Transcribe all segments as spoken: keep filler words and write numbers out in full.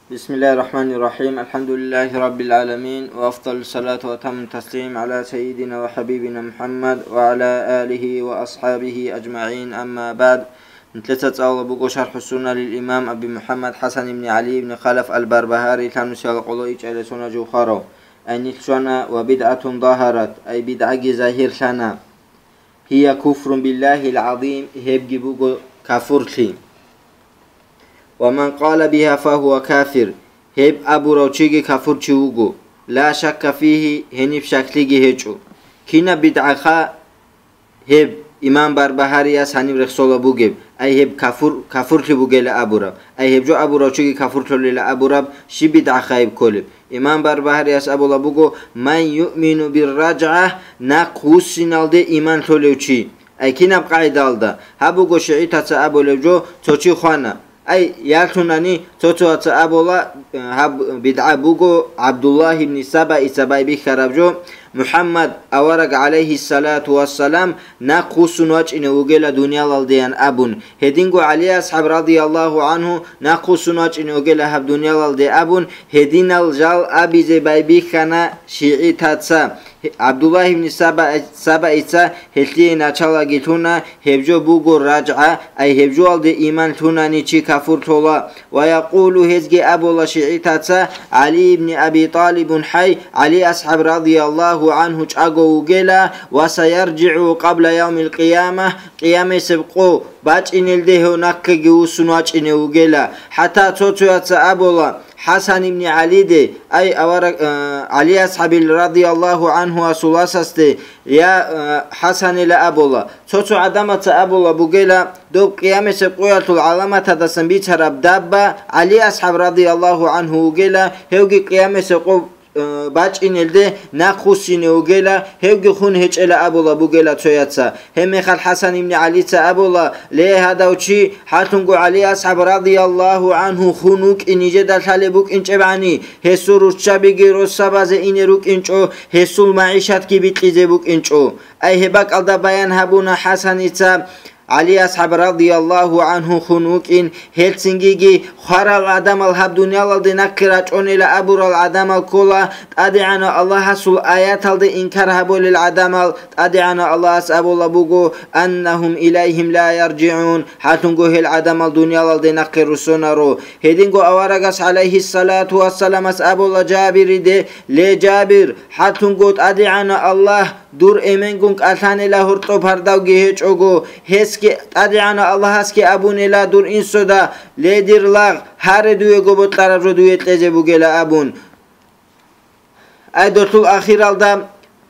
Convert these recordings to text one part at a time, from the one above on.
بسم الله الرحمن الرحيم. الحمد لله رب العالمين، وأفضل الصلاة وأتم التسليم على سيدنا وحبيبنا محمد وعلى آله وأصحابه أجمعين. أما بعد. Нилъеца цӀалула буго Шарху Сунна лил имам Аби Мухаммад Хасан ибн Али ибн Халаф аль-Барбагьари лъанусияла къоло ичӀайла сона жухаро. Ай нилъ щвана ва бидгӀатун загьарат, ай бидгӀаги загьирлъана. Гьия куфрун биллагьил гӀазим, гьебги буго кафурлъи. Ва ман къала бигьа фагьуа кафир, гьеб абурав чиги кафурчи вуго, ла шакка фигьи, гьениб щаклъиги гьечӀо. Кинаб бидгӀаха гьеб имам Барбагьарияс гьаниб рехсола бугеб, ай гьеб кафур, кафурлъи бугела абураб, ай гьеб жо абурав чиги кафурлъулила абураб, щиб бидгӀаха гьеб кколеб? Имам Барбагьарияс абула буго, ман юъмину бирражгӀа, нахъ вуссиналде иман лъолев чи. Ай кинаб къагӀидалда? Гьаб буго шигӀитаца абулев жо, цо чи хвана. Ай, ялъунани, цо-цояца абула, гьаб бидгӀа буго ГӀабдуллагь ибн Сабаица байбихьараб жо, МухӀаммад авараг, гӀалайгьиссалату вассалам, нахъ вуссун вачӀине вугела дуниялалдеян абун, гьединго ГӀали асхӀаб радияллагьу гӀанхӀу нахъ вуссун вачӀине вугела гьаб дуниялалде абун, гьединал жал абизе байбихьана шигӀитаца. ГӀабдуллагь ибн Саба-, Сабаица гьелъие началаги лъуна, гьеб жо буго ражгӀа, ай гьеб жоялде иман лъунани чи кафурлъола. Ва якъулу, гьезги абула шигӀитаца, ГӀали ибн Аби ТӀалибун хӀай, ГӀали асхӀаб радияллагьу гӀанхӀу чӀаго вугела, ва саяржигӀу къабла явмил къияма, къиямасеб къо бачӀинелде гьев нахъеги вуссун вачӀине вугела. ХӀатта цо-цояца абула, ХӀасан ибн ГӀалиде, ай авараг, э, ГӀали асхӀабил радияллагьу гӀанхӀу асул васасде, я, э, ХӀасанила абула. Цо-цо гӀадамаца абула бугела, доб къиямасеб къоялъул гӀаламатадасан бицараб дабба ГӀали асхӀаб радияллагьу гӀанхӀу вугела, гьевги къиямасеб къо, э, бачӀинелде нахъ вуссине вугела, гьевги хун гьечӀела абула бугела цояца. Гьебмехалъ ХӀасан ибн ГӀалица абула, ле, гьадав чи, хӀалъунго ГӀали асхӀаб радияллагьу гӀанхӀу хун вукӀин нижеда лъалеб букӀинчӀебани, гьесул руччабиги росабазе ине рукӀинчӀо, гьесул магӀишатги бикьизе букӀинчӀо. Ай гьеб бакӀалда баян гьабуна ХӀасаница, ГӀали асхӀаб радияллагьу гӀанхӀу хун вукӀин, гьелцингиги хварал гӀадамал гьаб дуниялалде нахъе рачӀунела абурал гӀадамал ккола, ТӀадегӀанав Аллагьасул аяталде инкар гьабулел гӀадамал, ТӀадегӀанав Аллагьас абула буго, аннагьум илайгьим ла яржигӀун, хӀалъунго гьел гӀадамал дуниялалде нахъе руссунаро. Гьединго аварагас, гӀалайгьиссалату вассаламас, абула Жабириде, ле, Жабир, хӀалъунго ТӀадегӀанав Аллагь дур эменгун кӀалъанила гьоркьоб гьардавги гьечӀого, гьесги, ТӀадегӀанав Аллагьасги абунила дур инсуда, ле, дир лагъ, гьаре дуего бокьараб жо дуе кьезе бугела абун. Ай долъул ахиралда,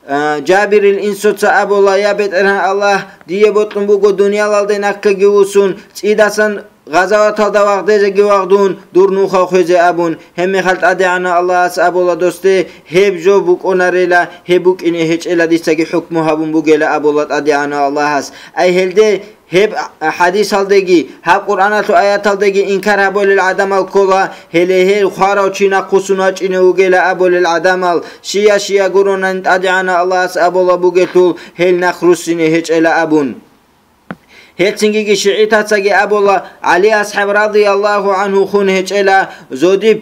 а, Жабирил инсуца абула, я БетӀергьан Аллагь, дие бокьун буго дуниялалде нахъеги вуссун, цӀидасан гъазаваталда вагъдезеги вагъдун, дур нухав хвезе абун, гьебмехалъ ТӀадегӀанав Аллагьас абула досде, гьеб жо букӀунарела, гьеб букӀине гьечӀела дицаги хӀукму гьабун бугела абула ТӀадегӀанав Аллагьас. Ай гьелде Гьеб хӀадисалдеги, гьаб Къуръаналъул аяталдеги инкар гьабулел гӀадамал ккола, гьеле гьел хварав чи нахъвуссун вачӀине вугела абулел гӀадамал, щия-щия гуронани ТӀадегӀанав Аллагьас абула бугелъул, гьел нахъ руссине гьечӀела абун. Гьелцингиги шигӀитацаги абула, ГӀали асхӀаб радияллагьу гӀанхӀу хун гьечӀела, зодиб,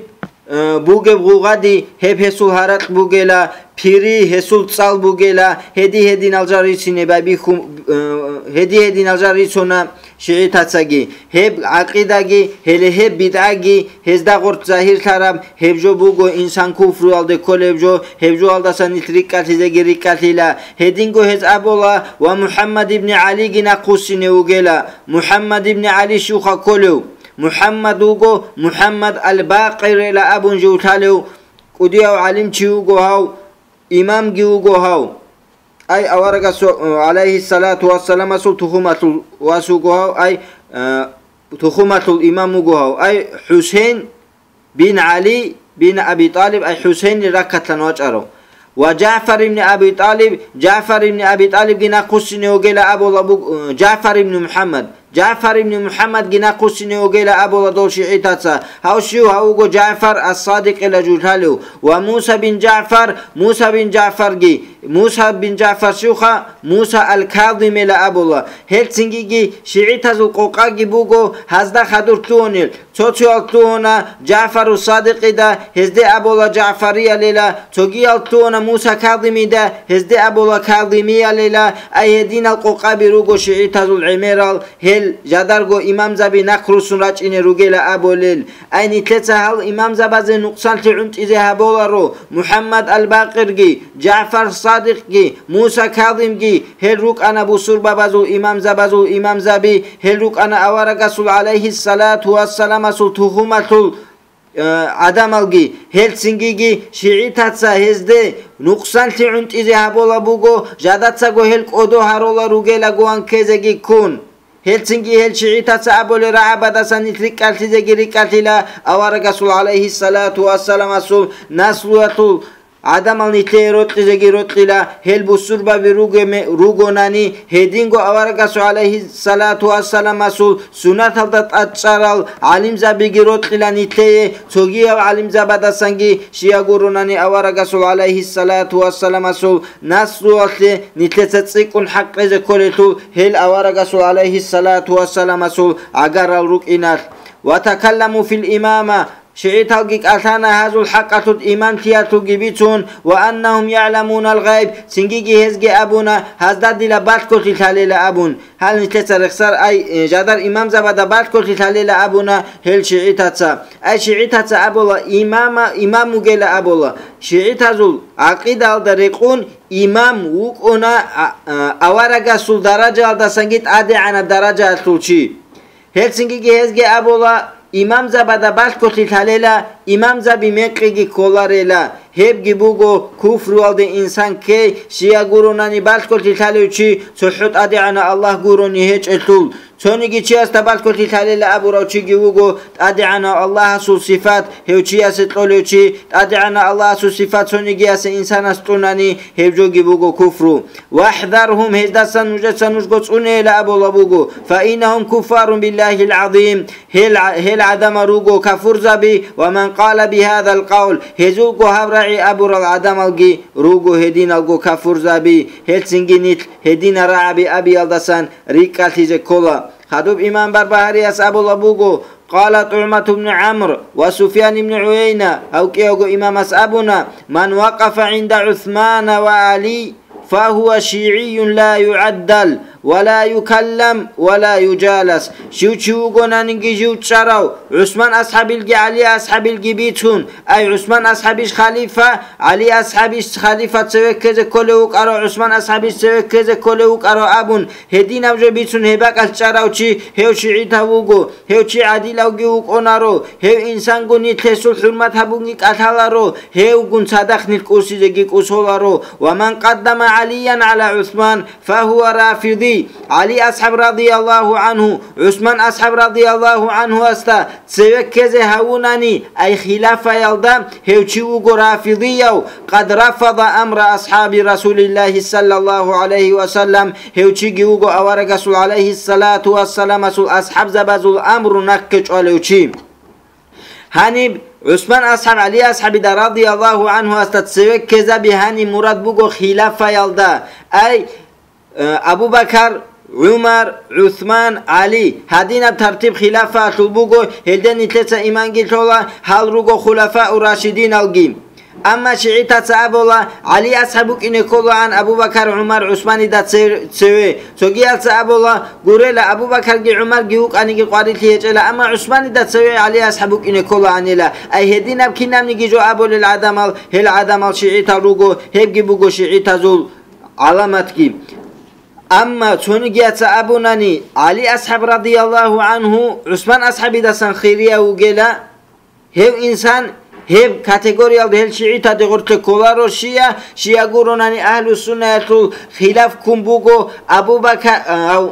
э, бугеб гъугъади гьеб гьесул гьаракь бугела, пири гьесул цӀал бугела, гьеди-гьединал жал рицине байбихьун, э, гьеди-гьединал жал рицуна шигӀитацаги. Гьеб гӀакъидаги, гьеле гьеб бидгӀаги гьезда гъоркь загьирлъараб, гьеб жо буго инсан куфруялде кколеб жо, гьеб жоялдаса нилъ рикӀкӀалъизеги рикӀкӀалъила. Гьединго гьез абула ва МухӀаммад ибни ГӀалиги нахъвуссине вугела. МухӀаммад ибни ГӀали щивха кколев? МухӀаммад вуго, МухӀаммад аль-Бакъирила абун жив лъалев, кӀудияв гӀалимчи вуго гьав, имамги вуго гьав. Ай аварагасул, гӀалайгьиссалату вассаламасул тухумалъул вас вуго гьав, ай, э, тухумалъул имам вуго гьав, ай ХӀусейн бин ГӀали бин Аби ТӀалиб, ай ХӀусейнил раккатлъан вачӀарав. Ва ЖагӀфар ибн Аби ТӀалиб, ЖагӀфар ибн Аби ТӀалибги нахъвуссине вугела абула буг-, ЖагӀфар ибн МухӀаммад, ЖагӀфар ибн МухӀаммадги нахъвуссине вугела абула дол шигӀитаца. Гьав щив? Гьав вуго ЖагӀфар ас-Садикъила жив лъалев. Ва Муса бин ЖагӀфар, Муса бин ЖагӀфарги Муса бин ЖагӀфар щивха, Муса ал-Казимила абула. Гьелцинги шигӀитазул къокъаги буго гьазда хадур лъугьунел. Цо-цоял лъугьуна ЖагӀфару Садикъида, гьезде абула ЖагӀфариялила, цогиял лъугьуна Муса Казимида, гьезде абула Казимиялила, ай гьединал къокъаби руго шигӀитазул гӀемерал, гьел жадарго имамзаби нахъруссун рачӀине ругела абулел. Ай нилъеца гьал имамзабазе нукъсанлъи гӀунтӀизе гьаболаро, МухӀаммад ал-Бакъирги, ЖагӀфар Садикъги, Муса Казимги, гьел рукӀана бусурбабазул имамзабазул имамзаби, гьел рукӀана аварагасул гӀалайгьиссалату вассаламасул тухумалъул, э, гӀадамалги, гьелцинги шигӀитаца гьезде нукъсанлъи гӀунтӀизе гьабола буго, жадацаго гьел кӀодо гьарола ругелагоан ккезеги ккун. Гьелцинги гьел шигӀитаца абулел рагӀабадасан нилъ рикӀкӀалъизеги рикӀкӀалъила, аварагасул гӀалайгьиссалату вассаламасул наслуялъул гӀадамал нилъее рокьизеги рокьила, гьел бусурбаби ругеме-, ругонани, гьединго аварагасул гӀалайгьиссалату вассаламасул суннаталда тӀадчӀарал гӀалимзабиги рокьила нилъее, цогияв гӀалимзабадасанги, щия гуронани аварагасул гӀалайгьиссалату вассаламасул наслуялъе нилъеца цӀикӀкӀун хӀакъизе кколелъул, гьел аварагасул гӀалайгьиссалату вассаламасул гӀагарал рукӀиналъ. Ва такалламу фил имама, шигӀиталги кӀалъана гьазул хӀакъалъулъ имамлъиялъулги бицун, ва аннагьум ягӀламунал гъайб, цинги гьезги абуна, гьазда дила балъголъи лъалела абун. Гьал нилъеца рехсар ай, э, жадар имамзабада балъголъи лъалела абуна гьел шигӀитаца. Ай шигӀитаца абула, имама, имам вугела абула. ШигӀитазул гӀакъидаялда рекъун имам вукӀуна а-, а-, аварагасул даражаялдасанги тӀадегӀанаб даражаялъул чи. Гьелцинги гьезги абула, имамзабада балъголъи лъалела, имамзаби мекъиги кколарела, гьебги буго куфруялде инсан ккей, щия гуронани балъголъи лъалев чи цохӀо ТӀадегӀанав Аллагь гурони гьечӀелъул. Цониги чиясда балъголъи лъалела абурав чиги вуго ТӀадегӀанав Аллагьасул сифат гьев чиясе кьолев чи, ТӀадегӀанав Аллагьасул сифат цонигиясе инсанас кьунани, гьеб жоги буго куфру. ВахӀзаргьум, гьездасан нужеца нужго цӀунейила абула буго, фаиннагьум куффарун биллагьил гӀазим, гьел, гьел гӀадамал руго кафурзаби, ва ман къала бигьадал къавл, гьезулго гьаб рагӀи абурал гӀадамалги руго гьединалго кафурзаби, гьелцинги нилъ гьединал рагӀаби абиялдасан рикӀкӀалъизе ккола. Хадуб имам Барбагьарияс абула буго, قال طعمة بن عمرو وسفيان بن عيينة, гьав кӀиявго имамас абуна, من وقف عند عثمان وعلي فهو شيعي لا يعدل ولا يكلم ولا يجالس. Щив чи вугонаниги жив чӀарав, ГӀусман асхӀабилги ГӀали асхӀабилги бицун, ай ГӀусман асхӀабищ халифа, ГӀали асхӀабищ халифа цеве ккезе кколев вукӀарав, ГӀусман асхӀабищ цеве ккезе кколев вукӀарав абун, гьединаб жо бицун гьеб бакӀалъ чӀарав чи, гьев шигӀитав вуго. Гьев чи гӀадилавги вукӀунаро, гьев инсанго нилъ гьесул хӀурмат гьабунги кӀалъаларо, гьевгун цадахъ нилъ кӀусизеги кӀусоларо. ومن قدم عليا على عثمان فهو رافضي. ГӀали асхӀаб радияллагьу гӀангьу, ГӀусман асхӀаб радияллагьу гӀангьуясда цеве ккезе гьавунани, ай хилафаялда, гьев чи вуго рафидияв, قد رفض أمر أصحاب رسول الله صلى الله عليه وسلم, гьев чиги вуго аварагасул гӀалайгьиссалату вассаламасул асхӀабзабазул амру нахъе чӀвалев чи. Гьаниб ГӀусман асхӀаб ГӀали асхӀабида радияллагьу гӀангьуасда цеве ккезаби гьаниб мурад буго хилафаялда, ай, э, Абу Бакар, ГӀумар, ГӀусман, ГӀали, гьадинаб тартиб хилафаялъул буго, гьелде нилъеца иманги лъола, гьал руго хулафау рашидиналги. Амма шигӀитаца абула, ГӀали асхӀаб вукӀине кколаан Абу Бакар, ГӀумар, ГӀусманида цев-, цеве. Цогиялца абула, гурела, Абу Бакарги ГӀумарги вукӀаниги къварилъи гьечӀела, амма ГӀусманида цеве ГӀали асхӀаб вукӀине кколаанила. Ай гьединаб кинабниги жо абулел гӀадамал, гьел гӀадамал шигӀитал руго, гьебги буго шигӀитазул гӀаламатги. Амма цонигияца абунани, ГӀали асхӀаб радияллагьу гӀангьу ГӀусман асхӀабидасан хирияв вугела, гьев инсан гьеб категориялда гьел шигӀитаде гъорлъе кколаро, шия, шия гуронани, агьлу-суннаялъул хилаф ккун буго, Абу Бакар, а,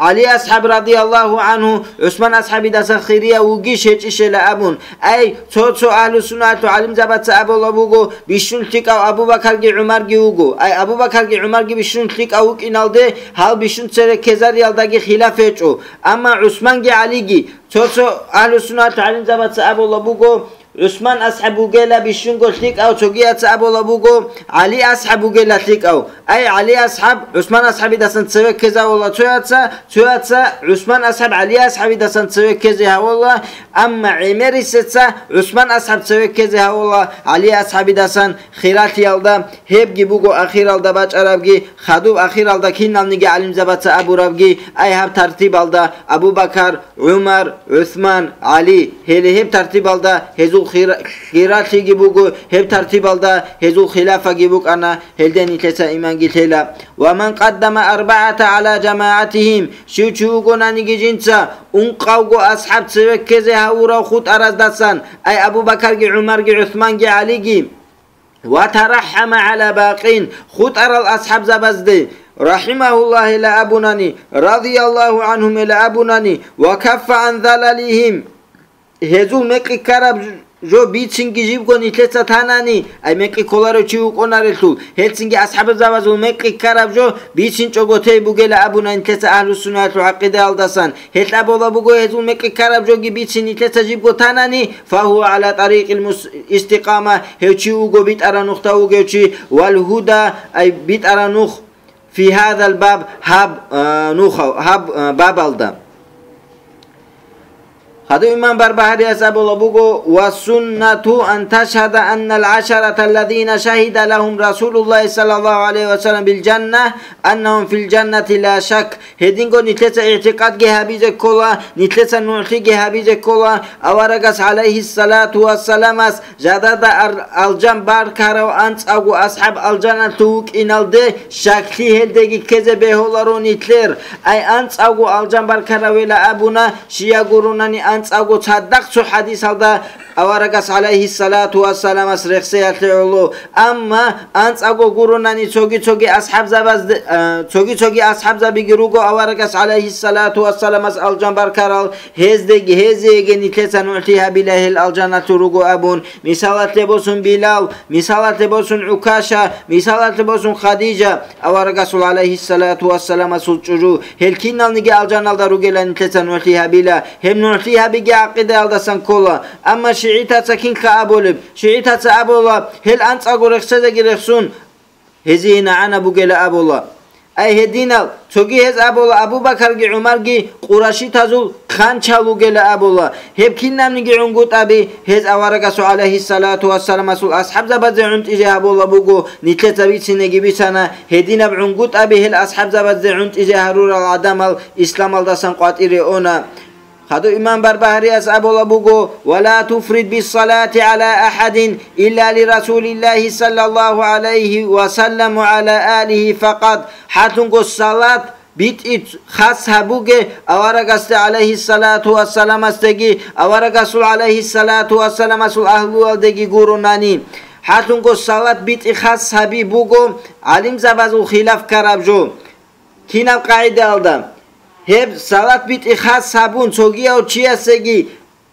ГӀали асхӀаб радияллагьу гӀангьу ГӀусман асхӀабидаса хирияв вугищ гьечӀищела абун. Ай, цо-цо агьлу-суннаялъул гӀалимзабаца абула буго, бищун лъикӀав Абу Бакарги ГӀумарги вуго. Ай, Абу Бакарги ГӀумарги бищун лъикӀав вукӀиналде, гьал бищун цере ккезариялдаги хилаф гьечӀо. Амма ГӀусманги ГӀалиги, цо-цо агьлу-суннат гӀалимзабаца абула буго, ГӀусман асхӀаб вугела бищунго лъикӀав, цогияца абула буго, ГӀали асхӀаб вугела лъикӀав. Ай, ГӀали асхӀаб, ГӀусман асхӀабидасан цеве ккезавула цояца, цояца ГӀусман асхӀаб ГӀали асхӀабидасан цеве ккезе гьавула, амма гӀемерисеца ГӀусман асхӀаб цеве ккезе гьавула ГӀали асхӀабидасан хиралъиялда, гьебги буго ахиралда бачӀарабги, хадуб ахиралда киналниги гӀалимзабаца абурабги, ай гьаб тартибалда Абу Бакар, ГӀумар, ГӀусман, ГӀали, гьеле гьеб тартибалда гьезул хира-, хиралъиги буго, гьеб тартибалда гьезул хилафаги букӀана, гьелде нилъеца иманги лъела. «Ва ман къаддама арбагӀата гӀала жамагӀатихим», щив чи вугонаниги жинца ункъавго асхӀаб цеве ккезе гьавурав хутӀараздасан, ай Абу Бакарги, ГӀумарги, ГӀусманги, ГӀалиги, «ва тараххама гӀала бакъин», хутӀарал асхӀабзабазде, «рахимагьуллагь» ила абунани, «радияллагьу гӀангьум» ила абунани, «ва каффа гӀан залалихим», гьезул мекъи ккараб жо бицинги жибго нилъеца танани, ай мекъи кколарев чи вукӀунарелъул, гьелцинги асхӀабзабазул мекъи ккараб жо бицинчӀого тей бугела абуна нилъеца агьлуссуннаялъул гӀакъидаялдасан. Гьелъ абула буго, гьезул мекъи ккараб жоги бицин нилъеца жибго танани, «фагьува гӀала тарикъил мус-, истикъама», гьев чи вуго битӀараб нухда вугев чи, «вал гьуда», ай битӀараб нух, «фи гьадал баб», гьаб, а, нухав-, гьаб, а, бабалда. Хадуб имам Барбагьарияс абула буго, «ва суннату ан ташгьада аннал гӀашарата аллазина шагьида лагьум Расулуллагьи саллаллагьу гӀалайгьи ва саллам бил жанна, аннагьум фил жаннати ла шак». Гьединго нилъеца игӀтикъадги гьабизе ккола, нилъеца нугӀлъиги гьабизе ккола, аварагас, гӀалайгьиссалату вассаламас, жадада ар-, алжан баркарав анцӀавго асхӀаб алжаналъув вукӀиналде щаклъи гьелдеги ккезе бегьуларо нилъер. Ай анцӀавго алжан баркаравила абуна, щия гурунани анцӀавго цадахъ цо хӀадисалда аварагас, гӀалайгьиссалату вассаламас, рехсеялъе гӀоло. Амма анцӀаго гурунани цоги-цоги асхӀабзабазде, а, цоги-цоги асхӀабзабиги руго аварагас, гӀалайгьиссалату вассаламас, алжан баркарал, гьездеги, гьезиеги нилъеца нугӀлъи гьабила гьел алжаналъур руго абун, мисалалъе босун Билал, мисалалъе босун ГӀукаша, мисалалъе босун Хадижа, аварагасул, гӀалайгьиссалату вассаламасул чӀужу, гьел киналниги алжаналда ругела нилъеца нугӀлъи гьабила, гьеб нугӀлъи гьабиги гӀакъидаялдасан ккола. Амма шигӀитаца кинха абулеб? ШигӀитаца абула, гьел анцӀаго рехсезеги рехсун, гьезие нагӀана бугела абула. Ай гьединал, цоги гьез абула, Абу Бакарги ГӀумарги къурайшитазул хъанчал вугела абула. Гьеб кинабниги гӀунгутӀаби гьез аварагасул, гӀалайгьиссалату вассаламасул, асхӀабзабазе гӀунтӀизе гьабула буго, нилъеца бицинеги бицана, гьединаб гӀунгутӀаби гьел асхӀабзабазде гӀунтӀизе гьарурал гӀадамал исламалдасан къватӀире уна. Хадуб имам Барбагьариас абула буго, «Ва ла туфрид биссалати гӀала ахӀадин илла ли Расулиллагьи саллаллагьу гӀалайгьи ва саллам ва гӀала алигьи факъат». ХӀалъунго салат битӀи хас гьабуге аварагасде, гӀалайгьиссалату вассаламасдеги, аварагасул, гӀалайгьиссалату вассаламасул, агьлуялдеги гурунани. ХӀалъунго салат битӀи хас гьаби буго гӀалимзабазул хилаф ккараб жо. Кинаб къагӀидаялда? Гьеб салат битӀи хас гьабун цогияв чиясеги,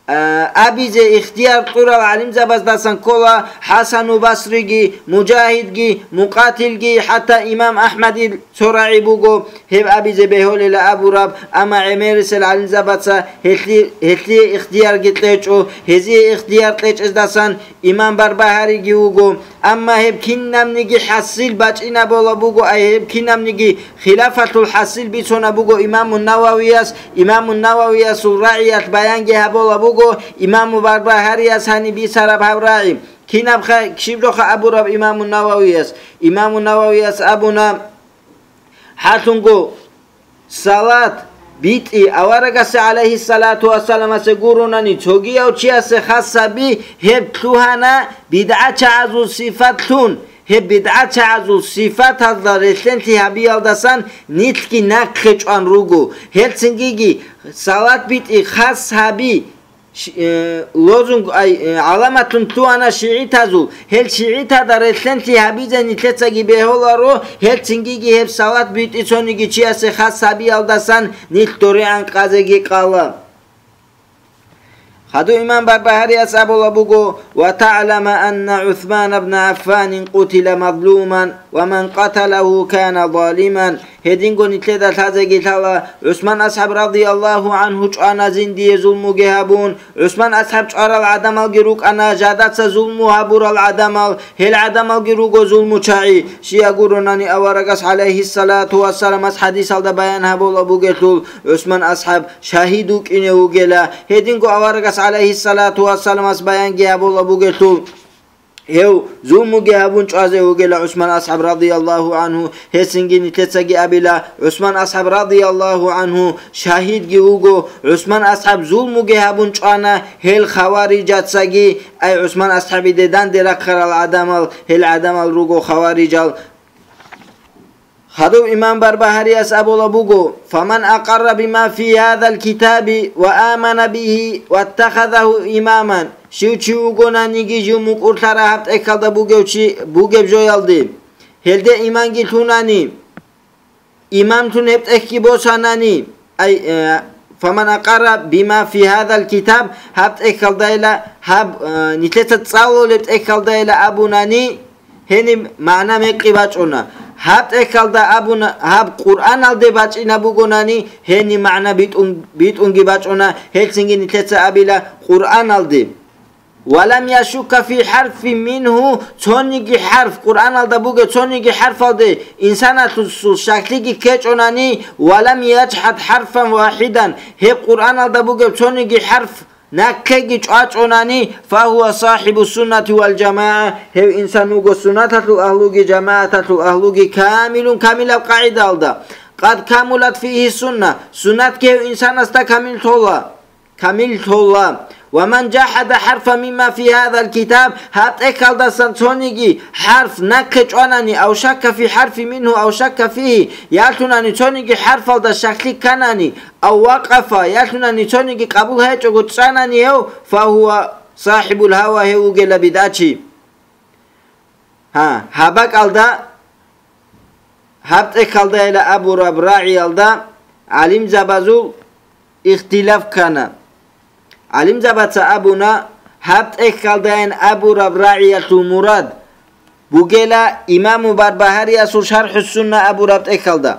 а, абизе ихтияр кьурал гӀалимзабаздасан ккола ХӀасану Басриги, Мужагьидги, Мукъатилги, хӀатта имам АхӀмадил цо рагӀи буго гьеб абизе бегьулила абураб, амма гӀемерисел гӀалимзабаца гьелъи-, гьелъие ихтиярги кьечӀо, гьезие ихтияр кьечӀездасан имам Барбагьариги вуго. Амма гьеб кинабниги хӀасил бачӀинабула буго, ай гьеб кинабниги хилафалъул хӀасил бицуна буго имаму Нававияс, имаму Нававиясул рагӀиялъ баянги гьабула буго имаму Барбагьарияс гьаниб бицараб гьаб рагӀи. Кинабха, щиб жоха абураб имаму Нававияс? Имаму Нававияс абуна, хӀалъунго салат битӀи аварагасе, гӀалайгьиссалату вассаламасе, гурунани, цогияв чиясе хас гьаби, гьеб лъугьана бидгӀачагӀазул сифатлъун. Гьеб бидгӀачагӀазул сифаталда релълъенлъи гьабиялдасан нилъги нахъе чӀван руго. Гьелцингиги салат битӀи хас гьаби, Ш-, э, лозунг, ай, э, гӀаламатлъун лъугьана шигӀитазул. Гьел шигӀитада релълъенлъи гьабизе нилъецаги бегьуларо, гьелцингиги гьеб салат битӀи цониги чиясе хас гьабиялдасан нилъ доригӀан къазеги къала. Хадуб имам Барбагьариас абула буго: «Ва та'лама анна ГӀусман ибн ГӀаффанин къутила мазлуман, ва ман къаталагьу кана залиман». Гьединго нилъеда лъазеги лъала, ГӀусман асхӀаб радияллагьу гӀанхӀу чӀвана зиндие зулмуги гьабун, ГӀусман асхӀаб чӀварал гӀадамалги рукӀана жадаца зулму гьабурал гӀадамал, гьел гӀадамалги руго зулмучагӀи. Щай гуронани аварагас гӀалайгьиссалату вассаламас хӀадисалда баян гьабула бугелъул, ГӀусман асхӀаб шагьид вукӀине вугела, гьединго аварагас гӀалайгьиссалату вассаламас баянги гьабула бугелъул, гьев зулмуги гьабун чӀвазе вугела ГӀусман асхӀаб радияллагьу гӀанхӀу, гьесинги нилъецаги абила, ГӀусман асхӀаб радияллагьу гӀанхӀу шагьидги вуго, ГӀусман асхӀаб зулмуги гьабун чӀвана гьел хаварижацаги, ай ГӀусман асхӀабиде данде рахъарал гӀадамал, гьел гӀадамал руго хаварижал. Хадув имам Барбагьарияс абула буго: «Фаман акъарра бима фи гьадал китаби ва амана бигьи ваттахазагьу имаман», щив чи вугонаниги жив мукӀурлъарав гьаб тӀехьалда бугев чи бугеб жоялде, гьелде иманги лъунани, имамлъун гьеб тӀехьги босанани, ай, э, «Фаман акъарра бима фи гьадал китаб», гьаб тӀехьалдайила, гьаб, э, нилъеца цӀалулеб тӀехьалдайила абунани, гьениб магӀна мекъи бачӀуна. Гьаб тӀехьалда абуна, гьаб Къуръаналде бачӀина бугонани, гьениб магӀна битӀун-, битӀунги бачӀуна, гьелцинги нилъеца абила Къуръаналде. «Ва лам яшукка фи хӀарфин мингьу», цониги хӀарф, Къуръаналда бугеб цониги хӀарфалде инсаналъул щаклъиги ккечӀонани, «ва лам яжхӀад хӀарфан вахӀидан», гьеб Къуръаналда бугеб цониги хӀарф нахъеги чӀвачӀонани, «фагьува сахӀибу суннати вал жамагӀа», гьев инсан вуго суннаталъул агьлуги жамагӀаталъул агьлуги камилун, камилаб къагӀидалда. «Къад камулат фигьи сунна», суннатги гьев инсанасда камил лъола. Камил лъола. «Ва ман жахӀада хӀарфан мимма фи гьадал китаб», гьаб тӀехьалдасан цониги хӀарф нахъе чӀванани, «ав шакка фи хӀарфи мингьу ав шакка фигьи», ялъунани цониги хӀарфалда щаклъи кканани, «ав вакъафа», ялъунани цониги къабул гьечӀого цӀанани гьев, «фагьува сахӀибул гьава», гьев вугела бидгӀачи. Гьа, гьаб бакӀалда, гьаб тӀехьалдайила абураб рагӀиялда гӀалимзабазул ихтилаф ккана. ГӀалимзабаца абуна, гьаб тӀехьалдайин абураб рагӀиялъул мурад бугела Имаму Барбагьариясул ШархӀуссунна абураб тӀехьалда.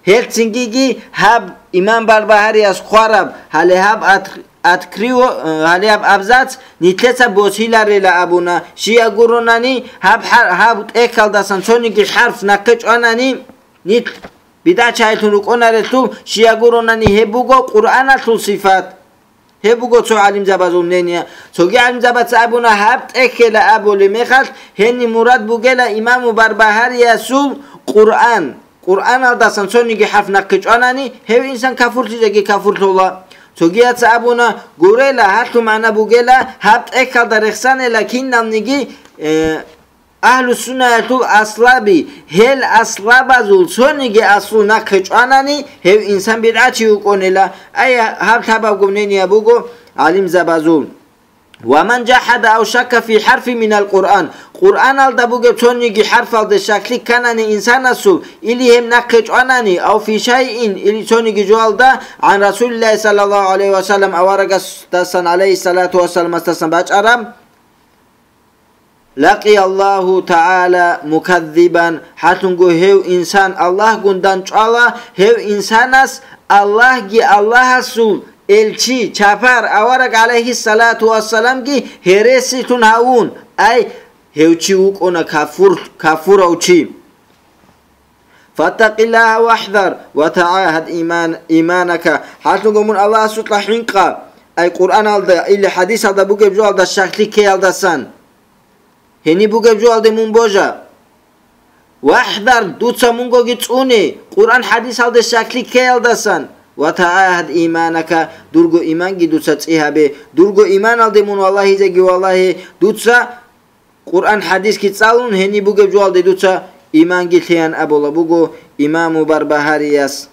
Гьелцинги гьаб имам Барбагьарияс хъвараб, гьале гьаб ат-, открыво-, э, гьале гьаб абзац нилъеца босиларила абуна, щай гуронани, гьаб хӀар-, гьаб тӀехьалдасан цониги хӀарф нахъе чӀванани, нилъ бидгӀачагӀилъун рукӀунарелъул, щай гуронани, гьеб буго Къуръаналъул сифат. Гьеб буго цо гӀалимзабазул мнение. Цоги гӀалимзабаца абуна, гьаб тӀехьела абулеб мехалъ, гьениб мурад бугела Имаму Барбагьариясул Къуръан. Къуръаналдасан цониги хӀарф нахъе чӀванани, гьев инсан кафурлъизеги кафурлъола. Цогияца абуна, гурела, гьалъул магӀна бугела, гьаб тӀехьалда рехсанила киналниги, э, Агьлу-суннаялъул аслаби, гьел аслабазул цониги аслу нахъе чӀванани, гьев инсан бидгӀачи вукӀунила. Ай, гьаб лъабабго мнение буго гӀалимзабазул. «Ва ман жахӀада ав шакка фи хӀарфи минал Къуръан», Къуръаналда бугеб цониги хӀарфалде щаклъи кканани инсанасул, или гьеб нахъе чӀванани, ав фи шайин, или цониги жоялда, гӀан Расулиллагьи саллаллагьу гӀалайгьи ва саллам, аварагасдасан, гӀалайгьиссалату вассаламасдасан бачӀараб, «Лакъияллагьу тагӀала мукаддибан», гьалъунго гьев инсан Аллагьгун дандчӀвала, гьев инсанас Аллагьги Аллагьасул элчи, чапар, авараг гӀалайгьиссалату вассаламги гьересилъун гьавун, ай, гьев чи вукӀуна кафур, кафурав чи. «Фаттакъиллагьа вахӀзар ва тагӀагьад иман-, иманака», гьалъунго мун Аллагьасукьа хӀинкъа, ай Къуръаналда или хӀадисалда бугеб жоялда щаклъи ккеялдасан. Гьениб бугеб жоялде мун божа. «ВахӀзар», дуца мунгоги цӀуне, Къуръан хӀадисалде щаклъи ккеялдасан. «Ва тагӀагьад иманака», дурго иманги дуца цӀи гьабе, дурго иманалде мун валагьизеги валагье, дуца Къуръан хӀадисги цӀалун, гьениб бугеб жоялде дуца иманги лъеян абула буго Имаму Барбагьарияс.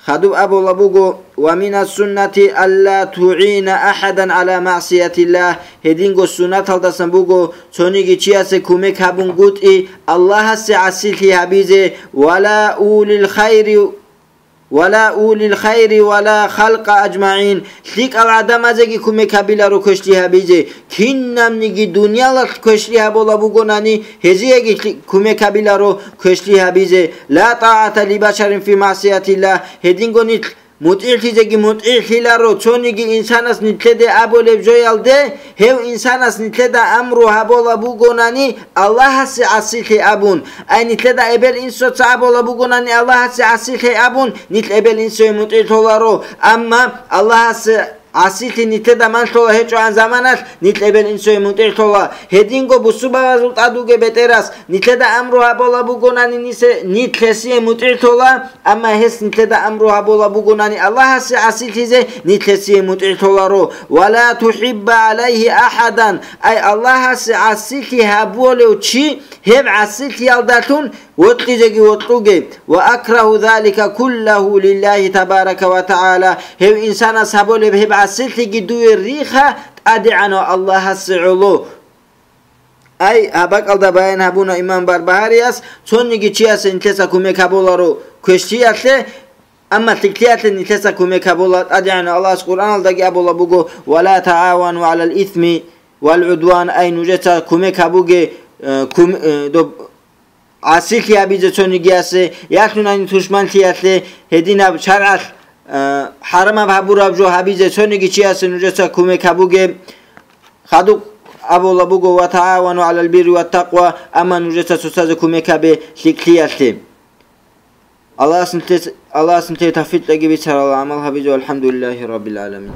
Хадуб абула буго: «Ва мина суннати алла тугӀина ахӀадан гӀала магӀсиятиллагь», гьединго суннаталдасан буго цониги чиясе кумек гьабунгутӀи Аллагьасе гӀасилъи гьабизе, «вала улил хайри Ва ла улил хайри ва ла халкъа аджмагӀин, лъикӀал гӀадамазеги кумек гьабиларо квешлъи гьабизе, кинабниги дуниялалъ квешлъи гьабула бугонани, гьезиеги лъи-, кумек гьабиларо квешлъи гьабизе. Ла тӀагӀата ли башарин фи магӀсиятиллагь, гьединго нилъ мутӀигӀлъизеги мутӀигӀлъиларо, цониги инсанас нилъеде абулеб жоялде, гьев инсанас нилъеда амру гьабула бугонани, Аллагьасе гӀасилъе абун, ай нилъеда эбел-инсуца абула бугонани, Аллагьасе гӀасилъе абун, нилъ эбел-инсуе мутӀигӀлъуларо. Амма Аллагьасе гӀасилъи нилъеда малъула гьечӀогӀан заманалъ, нилъ эбел-инсуе мутӀигӀлъула. Гьединго бусурбабазул тӀад вугеб бетӀерас нилъеда амру гьабула бугонани, нисе-, нилъ гьесие мутӀигӀлъула, амма гьес нилъеда амру гьабула бугонани Аллагьасе гӀасилъизе, нилъ гьесие мутӀигӀлъуларо. Ва ла тухӀибба гӀалайгьи ахӀадан, ай Аллагьасе гӀасилъи гьабулев чи гьеб гӀасилъиялдалъун вокьизеги вокьуге. Ва акрагьу залика куллагьу лиллагьи табарака ва тагӀала, гьев инсанас гьабулеб гьеб гӀасилъиги дуе рихха ТӀадегӀанав Аллагьасе гӀоло. Ай, гьаб бакӀалда баян гьабуна имам Барбагьарияс, цониги чиясе нилъеца кумек гьабуларо квешлъиялъе, амма лъикӀлъиялъе нилъеца кумек гьабула. ТӀадегӀанав Аллагьас Къуръаналдаги абула буго: «Ва ла тагӀавану гӀалал исми вал гӀудван», ай, нужеца кумек гьабуге, э, кум-, э, доб-, гӀасилъи гьабизе цонигиясе, ялъунани тушманлъиялъе, гьединаб шаргӀалъ, э, хӀарамаб гьабураб жо гьабизе цониги чиясе нужеца кумек гьабуге. Хадуб абула буго: «Ва тагӀавану гӀалал бирри ва такъва», амма нужеца цоцазе кумек гьабе лъикӀлъиялъе. Аллагьас нилъе, Аллагьас нилъее тавфикъ кьеги бицарала гӀамал гьабизе. ВалхӀамдулиллагьи раббил гӀаламин.